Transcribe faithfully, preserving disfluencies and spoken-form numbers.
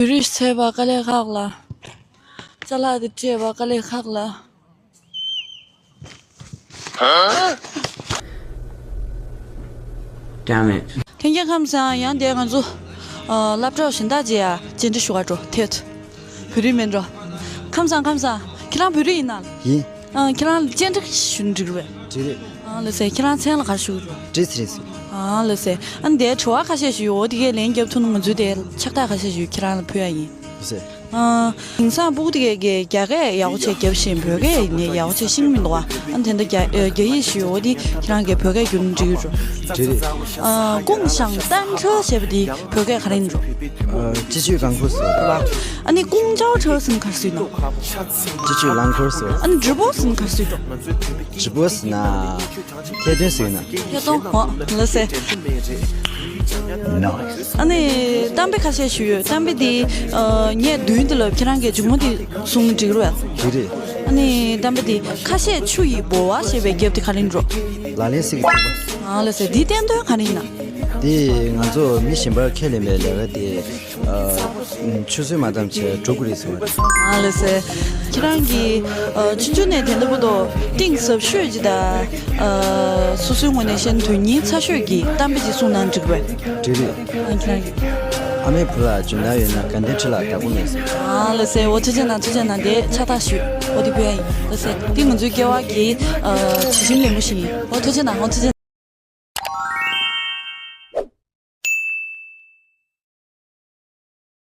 བོད་རིགས་བྱས་པ་དཀའ་ལས་ཁག་ལ། ཅ་ལག་དེ་སྤྲད་པ་དཀའ་ལས་ཁག་ལ། Damn it. ལྷན་རྒྱས་ཁམས་བཟང་། ཡང་དེ་ང་ཚོ་ཨ་སློབ་གྲོགས་གཞན་དག་བཅས་ཡ་བཅར་འདྲི་ཞུ་ག་འགྲོ་ཐད། བོད་རིགས་མིན་འགྲོ། ཁམས་བཟང་ཁམས་བཟང་། ཁྱེད་རང་བོད་རིགས་ཡིན་ན། ཡིན། ཨ་ཁྱེད་རང་ལ་བཅར་འདྲི་ཞུ་ན་འགྲིག་རེད། འགྲིག་རེད། ཨ་ལགས་སེ། ཁྱེད་རང་མཚན་ལ་ག་རེ་ཞུ་གི་འགྲོ། བཀྲིས་ཚེ་རིང་ཟེར། ཨ་ལགས་སེ། ཨ་ནི་དེ་དྲི་བ་ཁ་ཤས་ཞིག་ཡོད། འོ་དེ་གའི་ལན་རྒྱབ་ཐུབ་ན་ང་ཚོའི་དེ་ཕྱག་རྟགས་ཁ་ཤས་ཞིག་ཁྱེད་རང་ལ་ཕུལ་ཡ་ཡིན། ཟེར། ཨ། དེང་སང་སྤུ་གུ་དེ་གས་ཀྱིས་རྒྱ་སྐད་ཡག་པོ་བྱས་རྒྱབ་བཞིན་བོད་སྐད་ནི་ཡག་པོ་བྱས་ཤེས་ཀྱི་མི་འདུག་བ། ཨ་ནི་དེ་འདྲ་རྒྱ་ཨ་རྒྱ་ཡིག་ཞུ་འོ་དེ་ཁྱེད་རང་གིས་བོད་སྐད་བསྒྱུར་ན་འགྲིག་གི་འགྲོ། འགྲིག་རེད། ཨ། 共享单车 ཞེས་པ་དེ་བོད་སྐད་ག་རེ་ཡིན་འགྲོ། ཨ། 共享单车 ཟེར་བ། ཨ་ནི་公交车 ཟེར་ན་ག་རེ་ཟེར་ན། 共享单车 ཟེར་བ། ཨ་ནི་直播 ཟེར་ན་ག་རེ་ཟེར་འགྲོ། 直播 ཟེར་ན། ཐད་གཏོང་ཟེར་ན། ཐད་གཏོང་། འོ་ལགས་སེ། Nice. ཨ་ནི་གཏམ་དཔེ་ཁ་ཤས་ཞུ་ཡོད། གཏམ་དཔེ་འདི་ཨ་ངས་བདུན་དེ་ལ་ཁྱེད་རང་གིས་མཇུག་མ་དེ་གསུང་འགྲིག་རེད། འགྲིག་རེད། ཨ་ནི་གཏམ་དཔེ་འདི་ཁ་ཤས་ཆུ་ཡི་ལྦུ་བ་ཞེས་པའི་རྒྱབ་དེ་ག་རེ་འགྲོ། ལག་ལེན་གསེར་གྱི་ཐིགས་པ། ཨ་ལགས་སེ། འདིའི་བསྟན་དོན་ག་རེ་ཡིན་ན། དེ་ང་ཚོ་མི་གཞན་པར་ཁས་ལེན་པའི་ལས་ཀ་དེ། ཨ། ཆུ་ཚོད་མ་བཏང་བྱས་འགྲོ་དགོས་རེད་ཟེར་བ་རེད། ཨ་ལགས་སེ། ཁྱེད་རང་གིས་ཨ་ཆུང་ཆུང་ནས་དེ་འདྲ་པོ་དོ་གཏིང་ཟབ་ཤོས་ཅིག་དང་། ཨ་སོ་སོའི་ངོས་ནས་བཤད་ན་དོན་སྙིང་ཚ་ཤོས་ཀྱི་གཏམ་དཔེ་ཅིག་གསུངས་ན་འགྲིག་པས། འགྲིག་རེད། ཨ་ཁྱེད་རང་གིས། ཨ་མའི་བུ་ལ་འཇོན་ཐང་ཡོད་ན་དགའ་ལྡན་ཁྲི་ལ་བདག་པོ་མེད་ཟེར། ཨ་ལགས་སེ། འོ་ཐུགས་རྗེ་གནང་། ཐུགས་རྗེ་གནང་། དེ་ཕྱག་རྟགས་ཞུ། འོ་དེ་ཕུལ་ཡ་ཡིན། ལགས་སེ། འདི་ང་ཚོའི་སྐལ་བ་གི་ཨ་དྲི་ཞིམ་ལེབ་མོ་ཞིག་ཡིན། འོ་ཐུགས་རྗེ་གནང་། འོ་ཐུགས་རྗེ་གནང་།